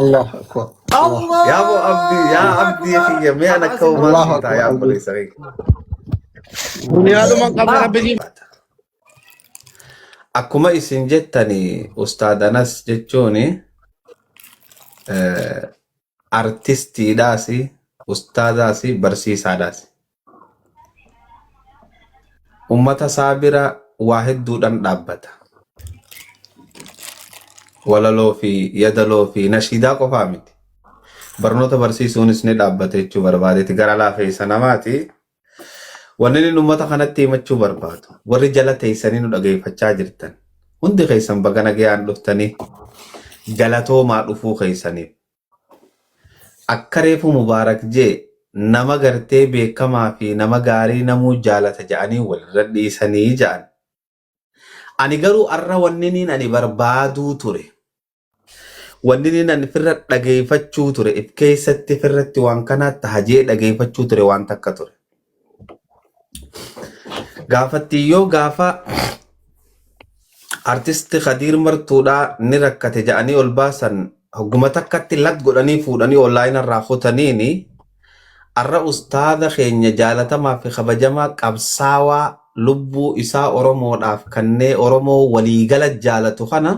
Allahu akbar. Allah. Yaa boo abdii yaa Allahu abdii akbar. kiyya mee an akka Afaan homaa Allahu sii taa akbar. yaa Abdii. obboleessa kiyya. Duniyaadhuma hin qabne rabbi siif Akkuma isin jettani ustaad Anas jechuun artistiidhaas ustaadaas barsiisaadhaas. Ummata isaa bira waa hedduudhaan dhaabbata. Walaloo fi yadaloo fi nashiidaa qofaa miti. Barnoota barsiisuunis ni dhaabbata jechuu barbaadeeti. Gara laafeessa namaati. Wanni inni uummata kanatti himachuu barbaadu warri jala teessanii nu dhageeffachaa jirtan hundi keessan baga nagayaan dhuftanii galatoomaa dhufuu keessaniif. Akka reefu Mubaarak jee nama gartee beekamaa fi nama gaarii namuu jaalata ja'anii walirra dhiisanii ja'an. Ani garuu arra wanniniin ani barbaaduu ture. Wanniniin ani firra dhageeffachuu ture if keessatti firratti waan kanaa taha jee dhageeffachuu ture waan takka ture. Gaafattiyyoo gaafa artisti Khadiir Martuudhaa ni rakkate ja'anii ol baasan hogguma takkatti lat godhanii fuudhanii onlaayina irraa kutaniini arra ustaada keenya jaalatamaa fi kabajamaa qabsaawaa lubbuu isaa Oromoodhaaf kannee Oromoo waliigala jaalatu kana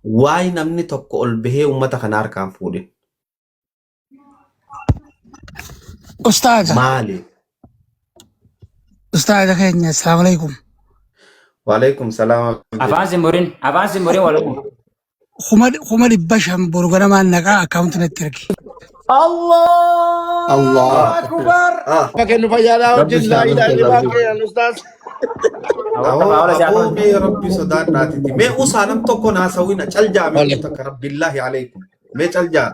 waay namni tokko ol bahee ummata kana harkaan fuudhin. Ustaaza, Maali? ustaaza keenya, assalamu alaikum. Waalaikum salaam. Abdi. Afaan simurin, afaan simurin wal. 500,000 boru ganamaan naqaa akkaawunti natti ergi. Allahu Allah. akbar. Ah, kennu fayyaadhaa Rabbi wajjin laa isaa ilaaha galata illallaa Rabbi. keenan ustaaz. Awwa Aboo tafa wala aboo jaafan. mee rabbi sodaadhaatiti. Mee usaa nam tokko naasawina cal jaa mee Wale. takka rabbillaahi alaikum. Mee cal jaa.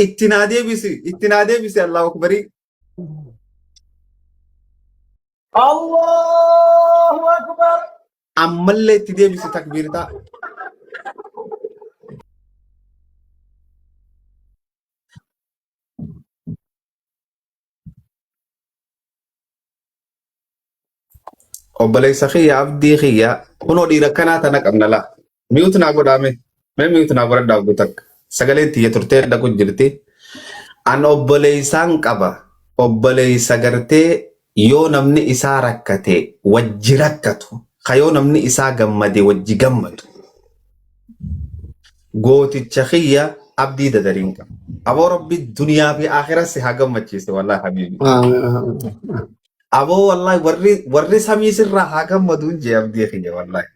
Itti naa deebisi itti naa deebisi Allahu akbarii. Allahu akbar. Ammallee itti deebisi takbiirtaa. Obboleessa kiyya abdii kiyya kunoo dhiira akkanaa tana qabna laa. Mute naa godhaa mee. Mee mute naa godhadhaa obbo takka. Sagaleen tiyya turtee dhaqu jirti. An obboleessaan qaba. Obboleessa gartee yoo namni isaa rakkate wajji rakkatu. Ka yoo namni isaa gammade wajji gammadu. Gooticha kiyya abdii dadariin qaba. Aboo rabbi duniyaa fi akhiras si haa gammachiise wallahi habiibi. Amiin. Amiin. Aboo wallahi warri warri samii sirraa haa gammaduun jee abdii kiyya wallahi.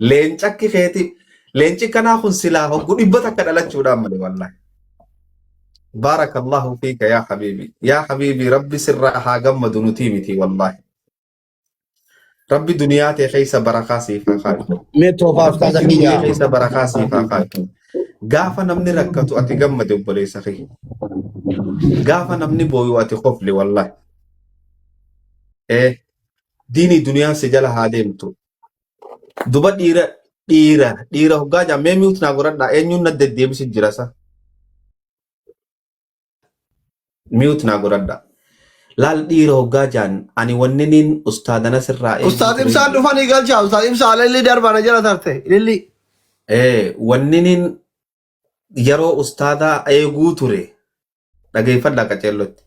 Leencakki keeti leenci kanaa kun silaa hoggu 100 dhalachuudhaan malee wallahi. Baarakallahu fiika yaa habiibi. Yaa habiibi rabbi sirraa haa gammadu nutii miti wallahi. Rabbi duniyaa tee keessa barakaa siif haa kaayu. Mee toofaa Rabbi ustaaza jiruu tee kiyya. keessa barakaa siif haa kaayu. Gaafa namni rakkatu ati gammade obboleessa kiyya. Gaafa namni booyu ati kofli wallahi. Ee diinii duniyaan si jala haa deemtu. Duba dhiira dhiira dhiira hoggaa jaa mee mute naa godhadhaa eenyuun na deddeebisu jira sa. Mute naa godhadhaa. Laal dhiira hoggaa jaan ani wanniniin ustaadana sirraa eeguu Ustaaz ture. Ibsaan dhufanii galchaa. Ustaaz Ibsaa ililli darbana jala tarte. Ililli. Ee wanniniin yeroo ustaadaa eeguu ture dhageeffadhaa qaceellotti.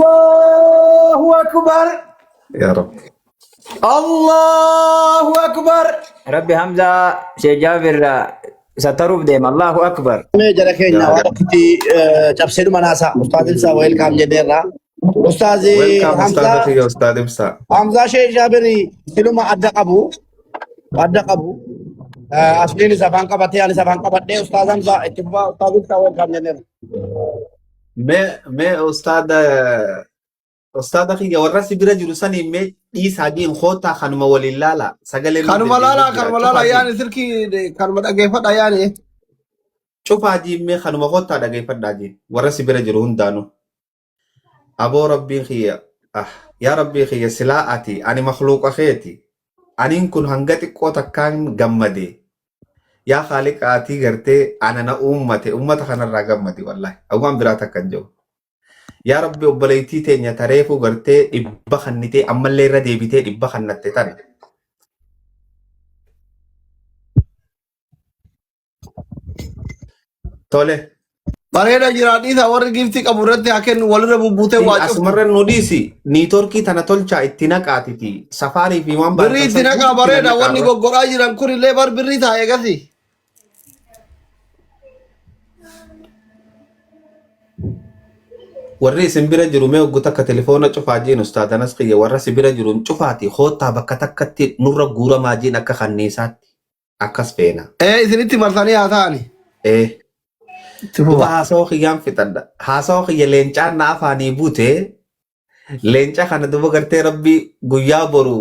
Allahu akbar. Yaa Rabbi. Allahu akbar. Rabbi Hamza Sheikh Jaabir sataruuf deema. Allahu akbar. Mee jara keenya Yaa waan Rabbi. akkitti cabseedhuma naasaa Ustaaz Ibsaa welcome jenneerra. Ustaaz Welcome ustaada Hamzaa kiyya ustaad Ibsaa. Hamzaa Sheekh Jaabir siluma adda qabu adda qabu. Asliinis afaan qabatee anis afaan qabadhee Ustaaz Hamzaa itti fufaa Ustaaz Ibsaa welcome jenneerra. Mee mee ustaada ustaada kiyya warra si bira jiru saniin mee dhiisaa diin kootaa kanuma waliin laala sagaleen nu Kanuma deddeebi'u laalaa jira kanuma cufaa laalaa diin. yaani silkii kanuma dhaggeeffadha yaani. Cufaa jiimmee kanuma kottaa dhageeffadhaa jiin. Warra si bira jiru hundaanuu. Aboo rabbiin kiyya ah yaa rabbii kiyya silaa ati ani makhluuqa keeti. Aniin kun hanga xiqqoo takkaan gammade. Yaa khaaliqa atii gartee ana na uummate ummata kanarraa gammadi wallahi. Awwaan biraa takka hin jiru. Yaa rabbi obboleettii teenya tareefuu gartee dhibba kannitee ammallee irra deebitee dhibba kannatte tana. Tole. Bareeda jira dhiisa warri giiftii qabu irratti haa kennu walirra bubbuutee waa cuftu. Asumarra nu dhiisi. Niitoorkii tana tolchaa itti naqaatiti. Safaarii fi waan Birrii itti san naqaa guutuu itti bareeda naqaa wanni irra. goggodhaa jiran kun illee bar birrii taa'e gasi. Warri isin bira jiru mee hoggu takka telefoona cufaa jiin ustaad Anas kiyya warra si bira jiruun cufaati koottaa bakka takkatti nurra guuramaa jiin akka kanniisaatti akkas feena. Ee isinitti marsanii haa ta'ani. Ee Itti duba fufa. haasawa kiyyaan fixadha. Haasawa kiyya leencaan na afaanii buute leenca kana duba gartee rabbii guyyaa boru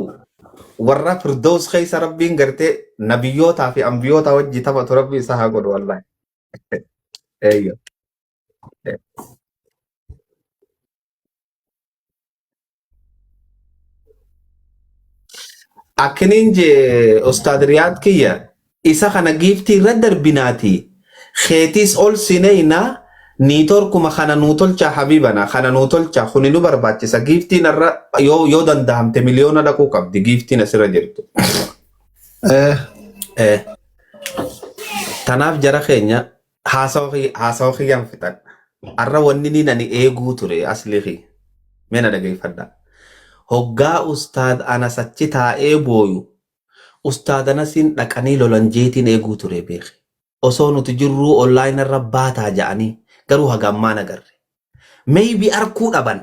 warra firdaus keessa rabbiin gartee nabiyyootaa fi ambiyootaa wajji taphatu rabbi isa haa godhu wallahi. Eeyyo. Akkiniin jee Ustaad Riyaad kiyya isa kana giiftii irra darbinaati. Keetiis ol sineyna niitorkuma kana nuu tolchaa habiibana kana nuu tolchaa kuni nu barbaachisa giiftiin irra yoo dandahamte miliyoona dhaquu qabdi giiftiin asirra jirtu. Eh. Eh, Tanaaf jara keenya haasawa kiyyaan fixadha. Arra wanni niin ani eeguu ture asli kiyya. Mee na dhageeffadha. Hoggaa ustaad Anas achi taa'ee booyu ustaad Anasiin dhaqanii lolan jeetiin eeguu ture beeki. Osoo nuti jirruu online irra baataa ja'anii garuu haga ammaa hin agarre. Maybe arkuu dhaban.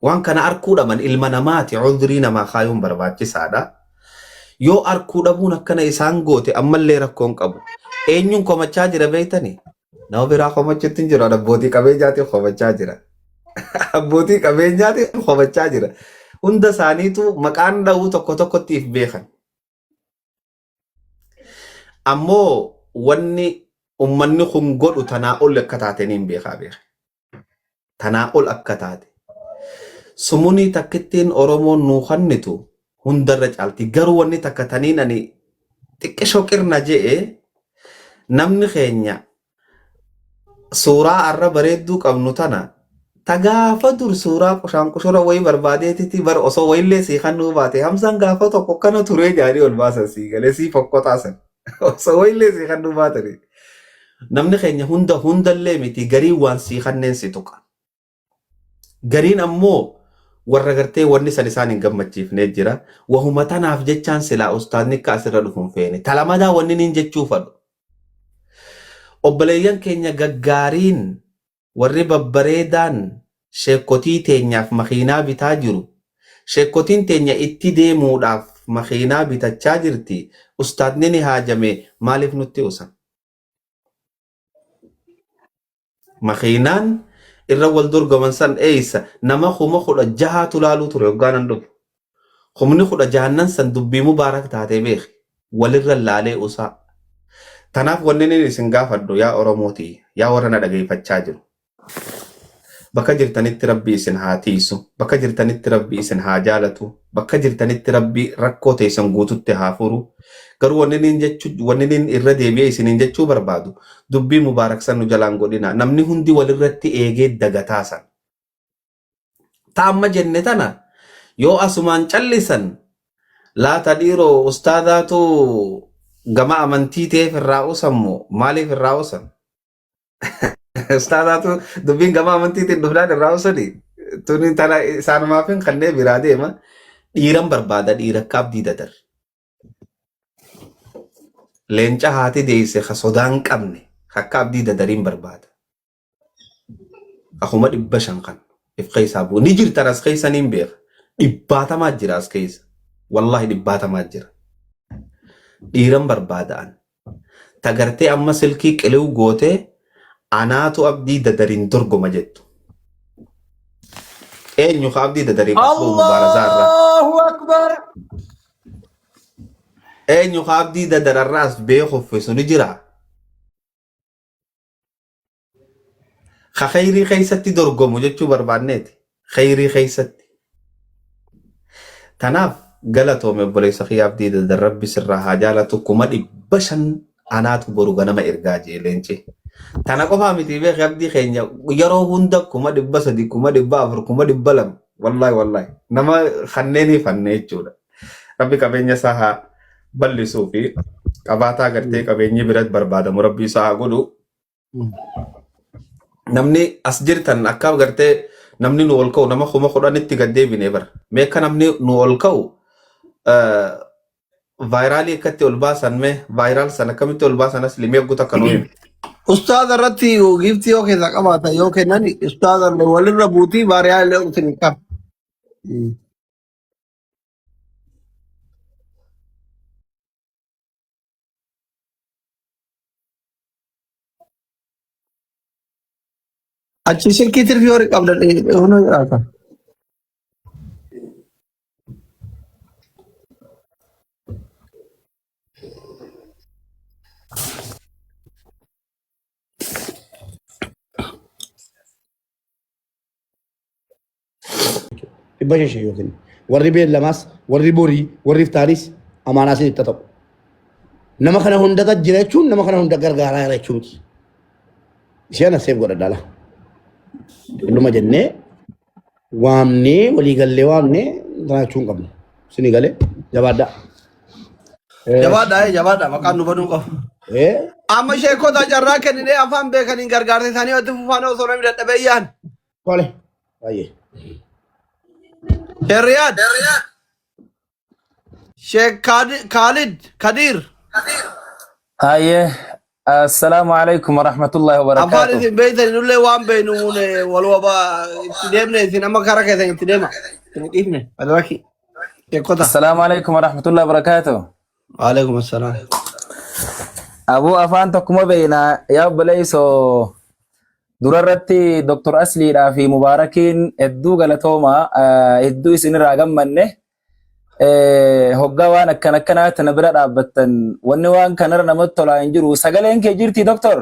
Waan kana arkuu dhaban ilma namaati cudrii namaa kaayuun barbaachisaadha. Yoo arkuu dhabuun akkana isaan goote ammallee rakkoon qabu. Eenyuun komachaa jira beektani? Nama biraa komachuutti hin jiru. Abbootii qabeenyaatiin komachaa jira. Abbootii qabeenyaatiin komachaa jira. Hunda isaaniitu maqaan dha'uu tokko tokkotti if beekan. Ammoo wanni ummanni kun godhu tanaa ol akka taate niin beekaa beeka. Tanaa ol akka taate. Sumunii takkittiin Oromoon nuu kannitu hundarra caalti. Garuu wanni takka taniin ani xiqqishoo qirna je'e namni keenya suuraa arra bareedduu qabnu tana ta gaafa dur suuraa qushaan qushura wayii barbaadeetiti bar osoo wayillee sii kannuu baate Hamzaan gaafa tokko kana turee jaanii ol baasan sii galee sii fokkotaa san osoo wayillee sii kannuu baatanii. Namni keenya hunda hundallee miti gariin waan sii kanneen si tuqa. Gariin ammoo warra gartee wanni san isaan hin gammachiifnee jira. Wahuma tanaaf jechaan silaa ustaadni akka asirra dhufu hin feene. Talamadaa wanni niin jechuu fadhu. Obboleeyyan keenya gaggaariin warri babbareedaan sheekkotii teenyaaf makiinaa bitaa jiru. Sheekkotiin teenya itti deemuudhaaf makiinaa bitachaa jirti. Ustaadni ni haajame maaliif nutti usan? Makiinaan irra wal dorgoman san eeysa nama 16,000tu laaluu ture hoggaan an dhufu. Kumni kudha jahannan san dubbii mubaarak taatee beeki. Walirra laalee usaa. Tanaaf wanni inni isin gaafadhu yaa Oromooti yaa warra na dhageeffachaa jiru. Bakka jirtanitti Rabbi isin haa tiisu. Bakka jirtanitti Rabbi isin haa jaalatu. Bakka jirtanitti Rabbi rakkoo teessan guututti haa furu. Garuu wanni inni jechuu wanni inni irra deebi'ee isiniin jechuu barbaadu dubbii mubaarak san nu jalaan godhina. Namni hundi walirratti eegee dagataa san. Ta amma jenne tana yoo asumaan callisan laata dhiiroo ustaadaatu gama amantii ta'eef irraa usammo maaliif irraa usan? Ustaadaatu dubbiin gama amantiitiin dhufnaan irraa usani. Tuni tana isaanumaaf hin kannee biraa deema. Dhiiran barbaada dhiira akka abdii dadar. Leenca haati deeyse ka sodaa hin qabne akka abdii dadariin barbaada. Akuma 500 kan if keessaa bu'u. Ni jirtan as keessa niin beeka. Dhibbaatamaa jira as keessa. Wallaahi dhibbaatamaa jira. Dhiiran barbaada an. Ta gartee amma silkii qiliw gootee anaatu abdii dadariin dorgoma jettu. Eenyu ka abdii dadariin as ba'u mubaarazaa irraa? Allahu Akbar. Eenyu ka abdii dadararraa as ba'ee kuffisu ni jiraa? Ka khayrii keessatti dorgomu jechuu barbaanneeti. Khayrii keessatti. Tanaaf galatoome obboleessa kiyya Abdii Dadar Rabbi sirraa haa jaalatu 500,000 anaatu boru ganama ergaa jee leenci. Tana qofaa miti beeki Abdii keenya yeroo hunda 300,000 400,000 200,000 wallahi wallahi nama kanneenii fanne jechuudha. Rabbi qabeenya isaa haa bal'isuu fi qabaataa gartee qabeenyi biratti barbaadamu Rabbi isaa haa godhu. Namni as jirtan akka gartee namni nu ol ka'u nama 10,000tti gad deebine bara. Mee akka namni nu ol ka'u vaayiraalii akkatti ol baasan mee vaayiraal sana akkamitti ol baasan asli mee guutuu akka nu himi. Ustaaza irratti giiftii yoo keessaa qabaatan yoo kennan ustaaza walirra buutii baariyaa illee isin qaba. Achi silkii tirfii horii qabda hunoo jiraata. 500 yookiin warri beellamaas warri borii warri iftaanis amaanaa isinitti haa ta'u. Nama kana hundata jira jechuun nama kana hunda gargaaraa jira jechuu miti. Ishee ana seef godha dhala. Dhuma jennee waamnee walii gallee waamnee jiraachuu hin qabnu. Isinii galee jabaadhaa. Jabaadha jabaadha maqaan nu baduu qabu. Amma sheekota carraa kenninee afaan beekaniin gargaarsa isaanii walitti fufaan osoo namni dadhabee iyyaan. Tole. Baay'ee. Sheekh Riyaad. Sheekh Kaalid Kadiir. Hayyee. Assalaamu alaikum warahmatullahi Afaan wabarakaatuh. isin beektan nullee waan beeknuun wal waba itti deemne isin amma karaa keessan itti deema. Isin dhiifne. Adraki. Sheekota. Assalaamu alaikum warahmatullahi wabarakaatuh. Waalaikum assalaam. Abuu afaan tokkuma beekna yaa obboleessoo durarratti Dr. Asliidhaa fi Mubaarakiin hedduu galatooma hedduu isinirraa gammanne hoggaa waan akkan akkanaa tana bira dhaabbattan wanni waan kanarra namatti tolaa hin jiru sagaleen kee jirti Dr.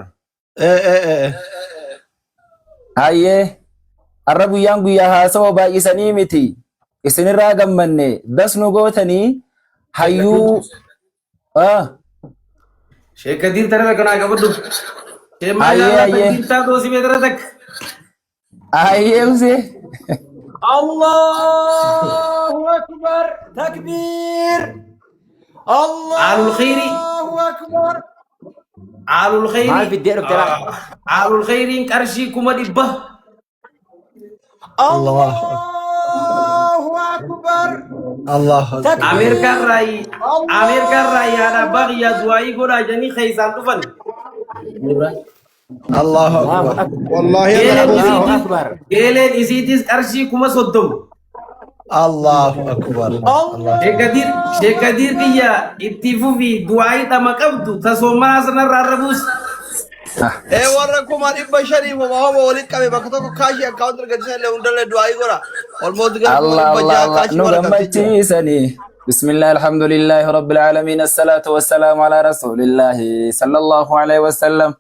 Hayyee har'a guyyaan guyyaa haasawa baay'isanii miti isinirraa gammanne das nu gootanii hayyuu Sheekh Kadiir tana takka naa qabadhu. Sheekh Hayyee Maashaa hayyee takbiir taa doosii mee tana takka. Hayyee usee. Allahu Akbar takbiir Aalul khayrii. Allahu Akbar Aalul Maal khayrii. fiddee dhufte laa? Aalul khayriin qarshii 100,000. Allahu Akbar Allahu Akbar. Ameerikaa takbiir irraa Ameerikaa irraa yaada abbaa kiyyaa du'aayii godhaa jedhanii keessaan dhufan. Allahu Allahu Akbar. akbar. Wallaahi Geeleen ana Allahu isiitis akbar. geeleen isiitis qarshii 30,000. Allahu Akbar. Allah. Sheekh Kadiir Sheekh Kadiir kiyya itti fufi du'aayii dhama qabdu tasoomaa sanarraa irra buusi. Ee warra 500,000 homa homa walitti qabe bakka tokko kaashii akkaawunti argisiisan illee hundallee du'aayii godha. Olmooti gara kuma Allah dhibba Allah jaha Allah kaashii nu warra qabsiisu. gammachiisanii. بسم الله الحمد لله رب العالمين الصلاة والسلام على رسول الله صلى الله عليه وسلم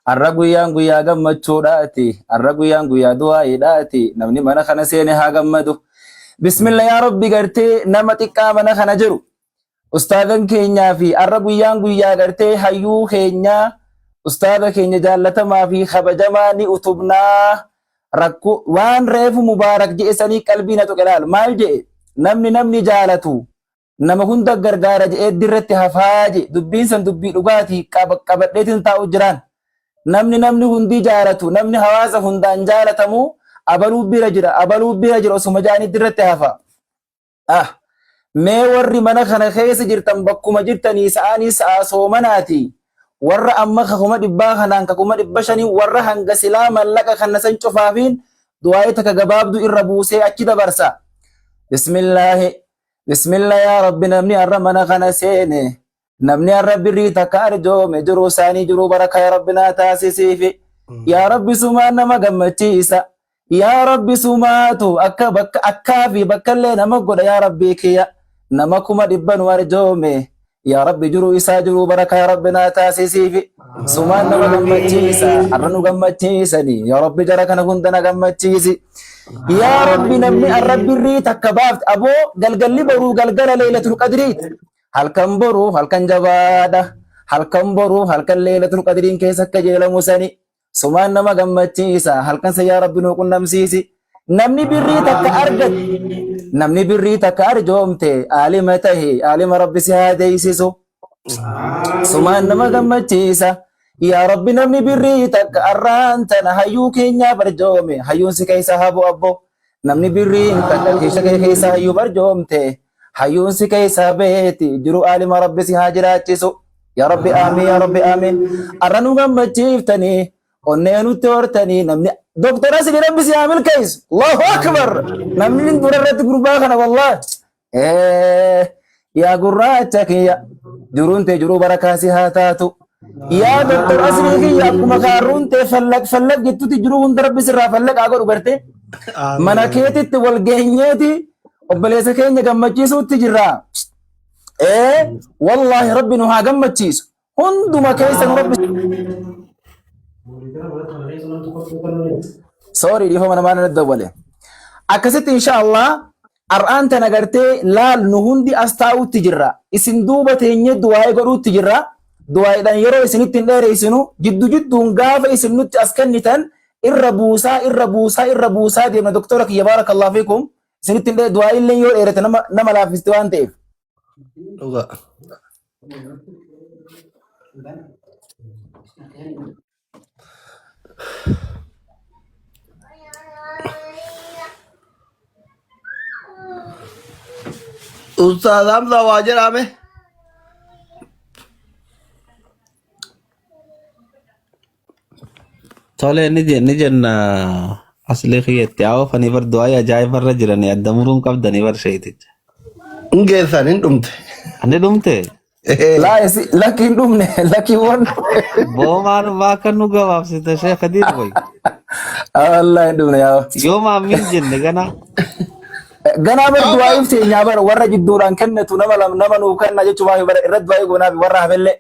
Arra guyyaan guyyaa gammachuudhaati. Arra guyyaan guyyaa du'aa'iidhaati. Namni mana kana seene haa gammadu. Bismillah yaa Rabbi gartee nama xiqqaa mana kana jiru. Ustaadan keenyaa fi arra guyyaan guyyaa gartee hayyuu keenyaa ustaada keenya jaallatamaa fi kabajamaa ni utubnaa. Rakkoo waan reefu mubaarak je'e sanii qalbii na tuqe laal. Maal je'e? Namni namni jaalatu nama hunda gargaara je'ee dirratti hafaa je dubbiin san dubbii dhugaati qabadheetiin taa'u jiraan. Namni namni hundi jaalatu namni hawaasa hundaan jaalatamu abaluu bira jira abaluu bira jira osuma ja'anii dirratti hafa. Ah, mee warri mana kana keessa jirtan bakkuma jirtanii sa'anii sa'a soomanaati. Warra amma ka 100,000 kanaan ka 500,000 warra hanga silaa mallaqa kana san cufaafiin du'aa'ee takka gabaabduu irra buusee achi dabarsa. Bismillaahi Bismillah yaa Rabbi namni har'a mana kana seene namni har'a birrii takka arjoome jiruu isaanii jiruu baraka yaa Rabbi naa taasisiifi yaa Rabbi sumaan nama gammachiisa yaa Rabbi sumaatu akka bakka akkaa fi bakkallee nama godha yaa Rabbii kiyya nama 100,000 nu arjoome. Yaa Rabbi jiruu isaa jiruu barakaa yaa Rabbi naa taasisiifi. Sumaan nama gammachiisa. Arra nu gammachiisani. Yaa Rabbi jara kana hunda na gammachiisi. Yaa Rabbi namni arra birrii takka baafte aboo galgalli boruu galgala leelatul qadriiti. Halkan boruu halkan jabaadha. Halkan boruu halkan leelatul qadriin keessa akka jeelamu sani. Sumaan nama gammachiisa. Halkan san yaa Rabbi nu qunnamsiisi. Namni birrii takka argate, namni birrii takka arjoomte, aalima tahi, aalima Rabbi si haa deeysisu. Sumaan nama gammachiisa. Yaa Rabbi namni birrii takka arraan tana hayyuu keenyaaf arjoome, hayyuun si keessa haa bu'u abbo. Namni birriin takka keessa kee keessa hayyuu barjoomte, hayyuun si keessa beeti, jiru aalima Rabbi si haa jiraachisu. Yaa Rabbi aamiin, yaa Rabbi aamiin. Arra nu gammachiiftanii, onnee nutti hortanii, namni Doktor Asli Rabbi si haa milkeessu. Allahu Akbar. Namni dura irratti gurbaa kana wallahi. Yaa gurraacha kiyya jiruun tee jiruu barakaa si haa taatu. Yaa Doktor Asli kiyya akkuma kaarruun tee fallaq fallaq jettutti jiruu hunda Rabbi sirraa fallaqaa godhu gartee. Mana keetitti wal geenyeeti obboleessa keenya gammachiisuutti jirra. Wallaahi Rabbi nu haa gammachiisu. Hunduma keessa nu Rabbi. Sorry dhiifama namaa natti dawwale. Akkasitti insha Allah har'aan tana gartee laal nu hundi as taa'utti jirra. Isin duuba teenyee du'aa'ee godhuutti jirra. Du'aa'eedhaan yeroo isinitti hin dheereessinu jiddu jidduun gaafa isin nutti as kennitan irra buusaa irra buusaa irra buusaa deemna doktora kiyya baarakallahu fiikum. Isinitti hin dheere du'aa'illee yoo dheerate nama nama laaffisti waan ta'eef. Dhugaa. Ustaaz Hamza waa jedhame. Tole ni jenna asli kiyyatti haa oofanii bar du'aa ajaa'ibarra jiranii adda muruun qabdanii bar sheeticha. Hin geessan hin dhumte. Ani dhumte Laa isi lakki hin dhumne lakki waan boomaan maa akka nu gabaabsite sheekh Khadiir boy. Wallahi hin dhumne yaa. Yoo maammiin jenne gana Ganaa bar du'aa ibseenyaa bar warra jidduudhaan kennatu nama lam nama nuu kenna jechuun bara irra du'aa goonaaf warra hafellee.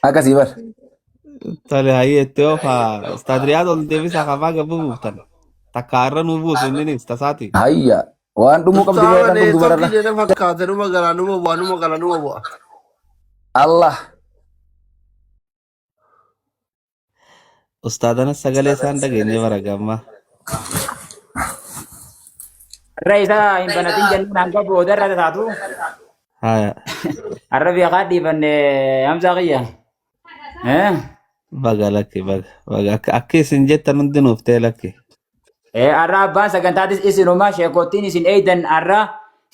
Akkasii bar. Tole hayyee itti oofaa Ustaad Riyaad ol deebisaa kamaa gabbu buuftan. Takka irra nuu buusu inninis tasaati. Hayya waan dhumuu qabdi Ustaaza irra dhumdu neetworkii bararra. jedhe fakkaate numa galaa numa bu'a numa gala numa bu'a. Allah. Ustaadana sagalee isaan dhageenye bara gamma. Har'a isaa hin banatin jennaan hanga boodarra taatu. Haya Har'a beekaa dhiifanne Hamzaa kiyya. Eh? baga lakki baga baga akka akka isin jettan hundi nuuf ta'e lakki. Har'a abbaan sagantaatis isinuma sheekottiin isin eeydan har'a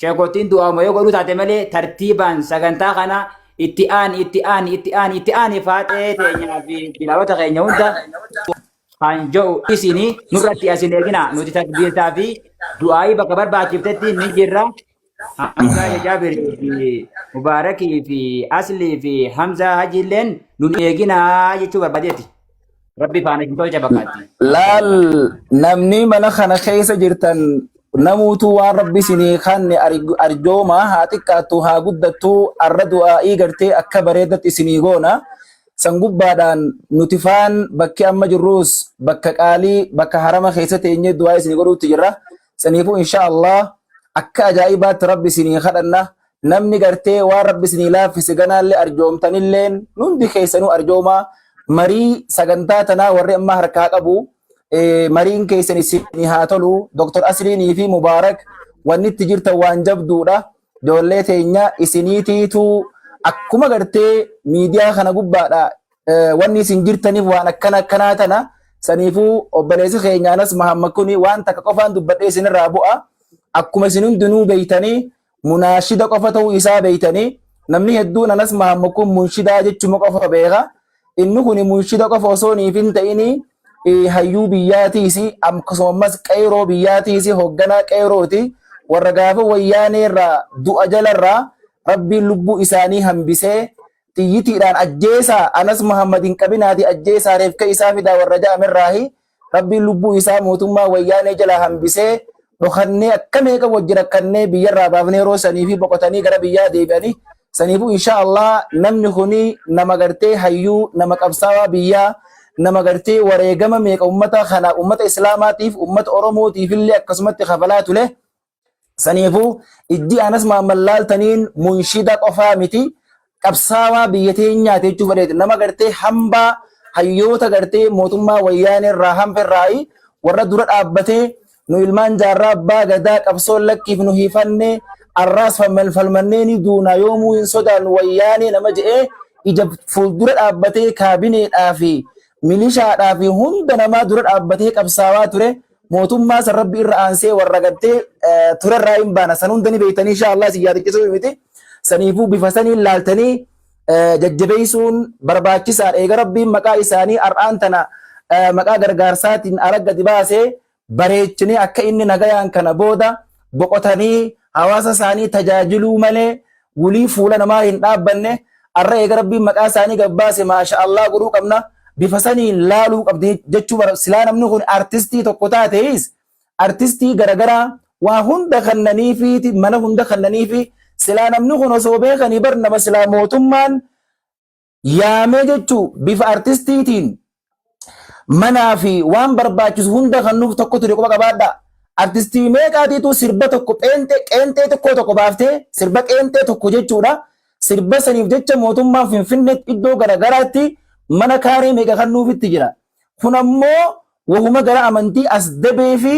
sheekottiin du'aama yoo godhuu taate malee tartiibaan sagantaa kana itti aani itti aani itti aani itti aani faaxee teenyaa fi bilaawota keenya hunda kan jedhu isini nurratti asin eegina nuti takbiirtaa fi du'aayii bakka barbaachiftetti ni jirra. Hamzaa Jaabirii fi Mubaarakii fi Aslii fi Hamzaa Hajiilleen nun eeginaa jechuu barbaadeeti. Rabbi faana isin tolcha bakkaatti. Laal namni mana kana keessa jirtan namuutu waan rabbi isinii kanne arjooma haa xiqqaattu haa guddattu arra du'aa'ii gartee akka bareedatti isinii goona. San gubbaadhaan nuti faan bakki amma jirruus bakka qaalii bakka harama keessa teenyee du'aa isinii godhuutti jirra. Saniifuu insha Allah akka ajaa'ibaatti rabbi isinii kadhanna. Namni gartee waan rabbi isinii laaffise ganaallee arjoomtanilleen hundi keessanuu arjoomaa marii sagantaa tanaa warri amma harkaa qabu mariin keessan isinii haa tolu. Dr. Asliinii fi Mubaarak wanni itti jirtan waan jabduudha. Ijoollee teenya isiniitiitu akkuma gartee miidiyaa kana gubbaadha wanni isin jirtaniif waan akkana akkanaa tana saniifuu obboleessi keenya Anas Mahammad kuni waan takka qofaan dubbadhee isinirraa bu'a. Akkuma isin hundinuu beeytanii munaashida qofa ta'uu isaa beeytanii namni hedduun Anas Mahammad kun munshidaa jechuma qofa beeka. Inni kun munshida qofa osoo niif hin ta'ini hayyuu biyyaatiis akkasuma ammas qeyroo biyyaatiis hoogganaa qeyrooti warra gaafa wayyaanee irraa du'a jalarraa rabbiin lubbuu isaanii hambisee xiyyitiidhaan ajjeesaa Anas Muhammad hin qabinaati ajjeesaa reefka isaa fidaa warra ja'amerraahi rabbiin lubbuu isaa mootummaa wayyaanee jalaa hambisee Dhokannee akka meeqa wajji rakkannee biyyarraa baafnee yeroo sanii fi boqotanii gara biyyaa deebi'anii. Saniifuu insha Allah namni kuni nama gartee hayyuu, nama qabsaawaa biyyaa, nama gartee wareegama meeqa ummata kana, ummata islaamaatiif, ummata oromootiif illee akkasumatti kafalaa ture. Saniifuu ijji Anas Maamman laaltaniin munshida qofaa miti, qabsaawaa biyya teenyaati jechuu fedheeti. Nama gartee hambaa hayyoota gartee mootummaa wayyaanee irraa hanfe irraayi warra dura dhaabbatee nu ilmaan jaarraa abbaa gadaa qabsoon lakkiif nu hiifannee arraas falmannee ni duuna, yoomuu hin sodaannu wayyaanee nama je'ee ija fuuldura dhaabbatee kaabineedhaa fi milishaadhaa fi hunda namaa dura dhaabbatee qabsaawaa ture. Mootummaa san rabbi irra aansee warra gartee turerraa hin baana, san hunda ni beektanii, insha Allah isin yaadachiisuu miti. Saniifuu bifa saniin laaltanii jajjabeessuun barbaachisaadha. Eega rabbiin maqaa isaanii har'aan tana maqaa gargaarsaatiin ala gadi baasee bareechinee akka inni nagayaan kana booda boqotanii hawaasa isaanii tajaajiluu malee wulii fuula namaa hin dhaabbanne. Arra eega rabbiin maqaa isaanii gabbaase maasha Allah godhuu qabna, bifa saniin laaluu qabdi jechuu bara. Silaa namni kun artistii tokko taatees, artistii garagaraa waa hunda kannaniifiiti, mana hunda kannaniifi, silaa namni kun osoo beekanii bar nama silaa mootummaan yaamee jechuu bifa artistiitiin manaa fi waan barbaachisu hunda kan nuuf tokko ture quba qabaadha. Artistii meeqaatiitu sirba tokko pheenxee qeenxee tokko tokko baaftee, sirba qeenxee tokko jechuudha. Sirba saniif jecha mootummaan Finfinneetti iddoo garaagaraatti mana kaaree meeqa kan nuufitti jira. Kun ammoo wahuma gara amantii as dabee fi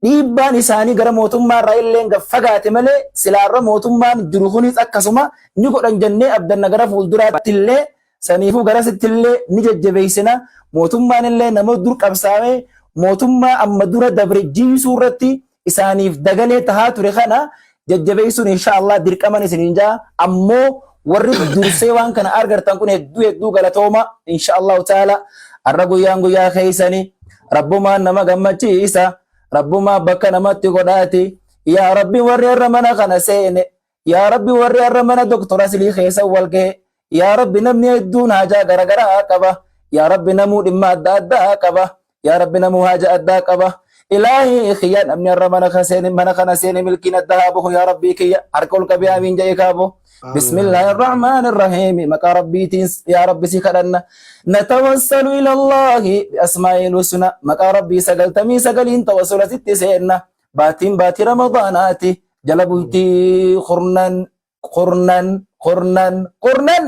dhiibbaan isaanii gara mootummaa irraa illee gad fagaate malee silaarra mootummaan jiru kunis akkasuma ni godhan jennee abdanna gara fuulduraatti illee. Saniifuu garasitti illee ni jajjabeessina. Mootummaan illee nama dur qabsaa'ee mootummaa amma dura dabre jiisuu irratti isaaniif dagalee tahaa ture kana jajjabeessuun insha Allah dirqaman isiniin jaa. Ammoo warri dursee waan kana argartan kun hedduu hedduu galatooma. Insha Allahu ta'ala har'a guyyaan guyyaa keessanii, rabbumaan nama gammachiisa, rabbumaan bakka namatti godhaati. Yaa rabbi, warri har'a mana kana seene, yaa rabbi, warri har'a mana doktora Asilii keessa wal gahe, yaa rabbi, namni hedduun haajaa garagaraa qaba. Yaa rabbi, namuu dhimma adda addaa qaba. Yaa rabbi, namuu haja addaa qaba. Ilaahii kiyya, namni har'a mana kana seene, mana kana seene milkiin adda haa bahu. Yaa rabbii kiyya, harka ol qabee amiin jedhee kaabo. Bismillaahi irrahmaani irrahiimi. Maqaa rabbiitiin yaa rabbi si kadhanna. Natawassalu ila Allaahi bi asmaa'il husna. Maqaa rabbii 99n tawassula sitti seenna. Baatiin baatii ramadaanaati. Jala bultii kurnan kurnan kurnan kurnan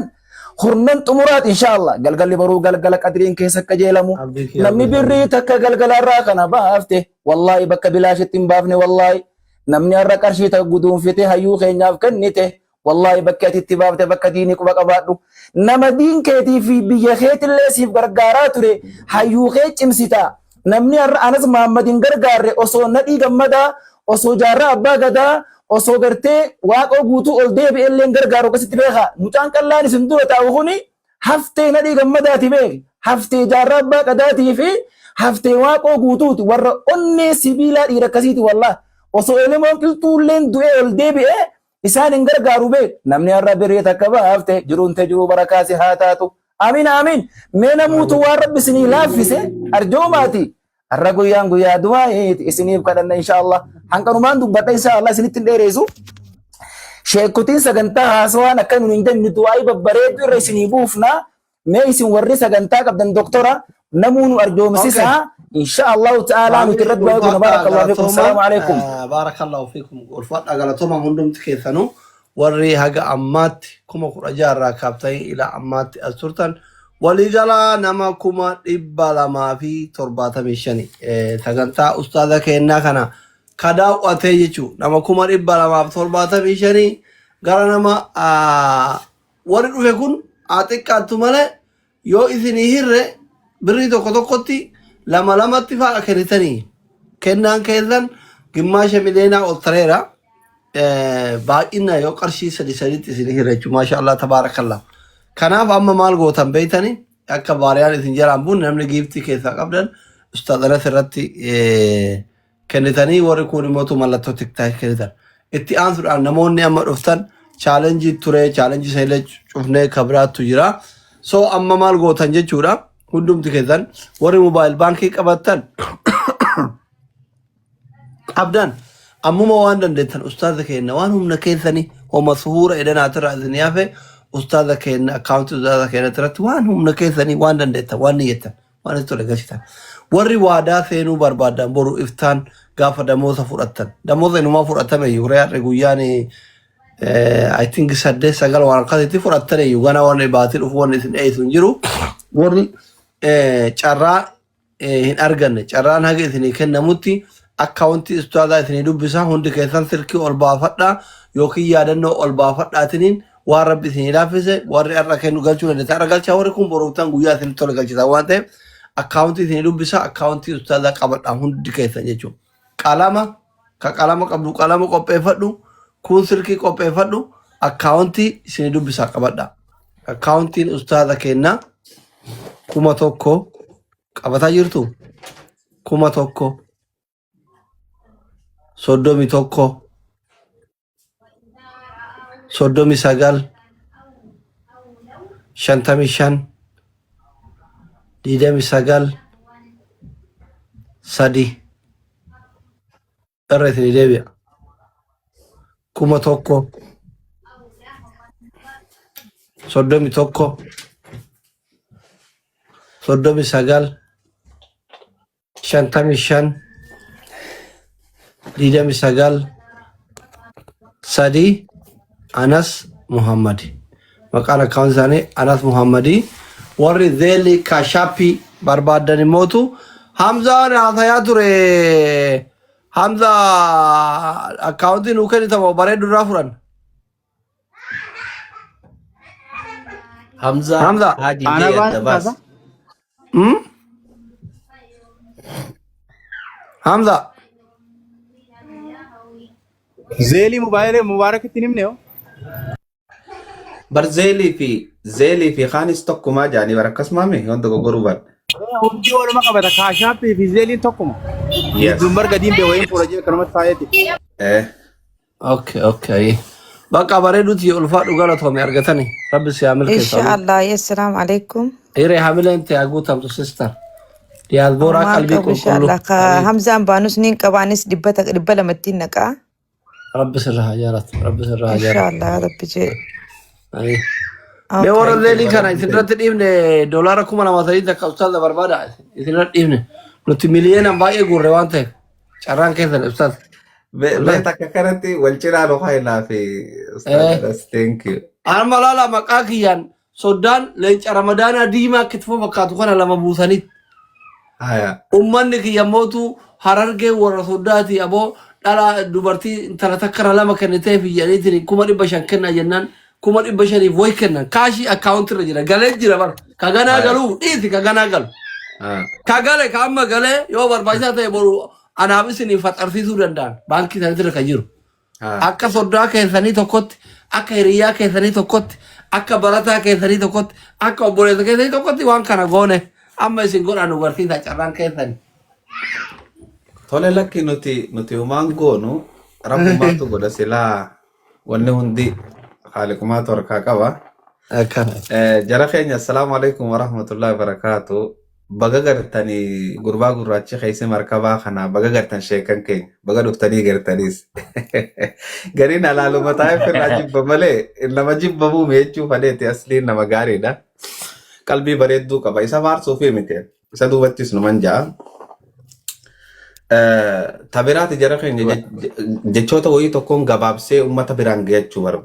kurnan xumuraati insha Allah. Galgalli boruu galgala qadriin keessa akka jeelamu. Namni birrii takka galgala irraa kana baafte, wallaahi bakka bilaashitti hin baafne. Wallaahi namni har'a qarshii takka guduunfite hayyuu keenyaaf kennite, wallaahi bakki ati itti baafte bakka diinii quba qabaadhu. Nama diin keetii fi biyya keetillee siif gargaaraa ture hayyuu kee cimsita. Namni har'a Anas Mahammad hin gargaarre osoo Nadhii Gammadaa, osoo Jaarraa Abbaa Gadaa, osoo gartee Waaqoo Guutuu ol deebi'e illee hin gargaaru. Akkasitti beekaa. Mucaan qallaan isin dura taa'u kuni haftee Nadhii Gammadaati beeki. Haftee Jaarraa Abbaa Gadaatii fi haftee Waaqoo Guutuuti. Warra onnee sibiilaa dhiira akkasiiti wallah. Osoo Elemoon Qilxuulleen du'ee ol deebi'e isaan hin gargaaru beek. Namni har'a birrii takka baafte jiruun tee jiruu barakaa si haa taatu. Amiin amiin. Mee namuutu waan rabbi isinii laaffise arjoomaati. Har'a guyyaan guyyaa du'aa'iiti, isiniif kadhanna insha Allah. Hanqanumaan dubbadha insha Allah, isinitti hin dheereessu. Sheekkotiin sagantaa haasawaan akka nun hin jenne du'aa'ii babbareedduu irra isinii buufna. Mee isin warri sagantaa qabdan doktora namuu nu arjoomsisaa. Insha Allahu ta'ala nuti irratti du'aa'ii goona. Baarakallahu fiikum. Salaamu alaikum. Baarakallahu fiikum. Ulfaadha, galatooma hundumti keessanuu warri haga ammaatti 16,000 irraa kaaftanii ilaa ammaatti as turtan, waliigalaa nama 275,000 sagantaa ustaaza keenyaa kana ka daawwatee jechuun nama 275,000 gara nama warri dhufe kun haa xiqqaattu malee yoo isinii hirre birrii tokko tokkotti lama lamatti fa'a kennitanii kennaan keessan gimmaasha miliyoonaa ol tareera. Baay'ina yoo qarshii sadi saditti isin hirre jechuudha. Maasha Allah, tabaarakallah. Kanaaf amma maal gootan beeytanii? Akka baariyaan isin jalaan buune namni giiftii keessaa qabdan ustaaz Anas irratti kennitanii, warri kun immoo mallattoo tiktaak kennitan. Itti aansuudhaan namoonni amma dhuftan challenge ture, challenge sanillee cufnee kabiraattu jira. So amma maal gootan jechuudha, hundumti keessan warri mobile baankii qabattan Qabdan ammuma waan dandeettan ustaaza keenya waan humna keessanii homa suhuura edanaatirraa isin hafe ustaaza keenya akkaawuntii ustaaza keenya irratti waan humna keessanii waan dandeettan waan niyyattan waan itti tole galchitan. Warri waadaa seenuu barbaadan boru iftaan gaafa damooza fudhattan damooza inumaa fudhatame iyyuu re'aadhe guyyaan I think 8 9 waan akkasitti fudhattan iyyuu gana waan baatii dhufu waan isin dheessu hin jiru. Warri carraa hin arganne carraan haga isinii kennamutti akkaawuntii ustaazaa isinii dubbisa hundi keessan silkii ol baafadhaa yookiin yaadannoo ol baafadhaatiniin waan rabbi isinii laaffise warri har'a kennu galchuu dandeessa har'a galchaa warri kun boruuftan guyyaa isin tola galchisa waan ta'eef akkaawuntii isinii dubbisa akkaawuntii ustaazaa qabadhaa hundi keessan jechuudha. Qalama ka qalama qabdu qalama qopheeffadhu kun silkii qopheeffadhu akkaawuntii isinii dubbisaa qabadhaa. Akkaawuntiin ustaaza kennaa 1000 qabataa jirtu 1000 31 39 55 29 3 irra isinii deebi'a. 1000 31 39 55 29 3 Anas Muhammad. Maqaan akkaawuntii isaanii Anas Muhammadii. Warri Zelle Cash App barbaadan immootu Hamzaan haasayaa ture. Hamza akkaawuntii nuu kennitamoo bareedu irraa fudhan. Hamza Hamza. Haji Ana jee baan adda baas. kaasa. Hmm? Hamza. Zeelii mobaayilee Mubaarakitti hin himne hoo? Bar zeelii fi kaanis tokkumaa jaanii bar akkasumaami yoon dogoggoruu baadhe. Hundi waluma qabata. Kaashaappii fi zeeliin tokkuma. Yes. Jidduun bar gadiin bee wayiin fuula jee akkanumatti faayeeti. Eh. Okay. Bakka bareeduuti ulfaadhu galatoome argatani. Rabbi si haa milkeessu. Inshallah. Yes, salam alaikum. Hiree hamileen ta'e guutamtu sister. Diyaasbooraa Maal qalbii qabu qulqulluu. inshallah. Ka Hamzaan baanus niin qabaanis 200 naqaa. Rabbi sirra haa jaalatu. Rabbi sirra haa jaalatu. Inshallah Rabbi jee. Mee warra Okay. zeelii kana isinirratti dhiibne doolaara 2003 takka ustaaza barbaada isinirratti dhiibne nuti miliyoonaan baay'ee guurre waan ta'eef carraan keessan ustaaz. Mee takka kanatti wal cinaa nu hailaa fi ustaaz Anas thank you. Amma laala maqaa kiyyaan soddaan leenca ramadaanaa diimaa kitfoo fakkaatu kana lama buusanitti. Haya. Ummanni kiyya mootu harargee warra soddaati aboo dhala dubartii intala takkara lama kenniteef jedhaniitiin 500,000 kennaa jennaan 500,000f wayi kennan kaashii akkaawuntii irra jira galee jira bara ka ganaa Haya. galuu dhiisi ka ganaa galu Ah. ka gale ka amma galee yoo barbaachisaa ta'e boru anaaf isiniif faxarsiisuu danda'an baankii isaaniitti irra ka jiru. Ah. Akka soddaa keessanii tokkotti, akka hiriyyaa keessanii tokkotti, akka barataa keessanii tokkotti, akka obboleessa keessanii tokkotti waan kana goone amma isin godhaa nu barsiisaa carraan keessanii. Tole lakki nuti humaan goonu rabbumaatu godha silaa wanni hundi haaliqumaatu harkaa qaba. Akkana. Jara keenya assalaamu alaikum warahmatullahi wabarakaatu. Baga gartanii gurbaa gurraachi keessa markabaa kana baga gartan sheekan keenya baga dhuftanii gartaniis. Gariin alaaluma taa'ee firraa jibba malee nama jibbamuu jechuu faleeti asliin nama gaariidha. Qalbii bareedduu qaba. Isa faarsuufi miti. Isa duubattis numan ja'a. Tabiraati jara keenya jechoota wayii tokkoon gabaabsee uummata biraan gahachuu barbaada.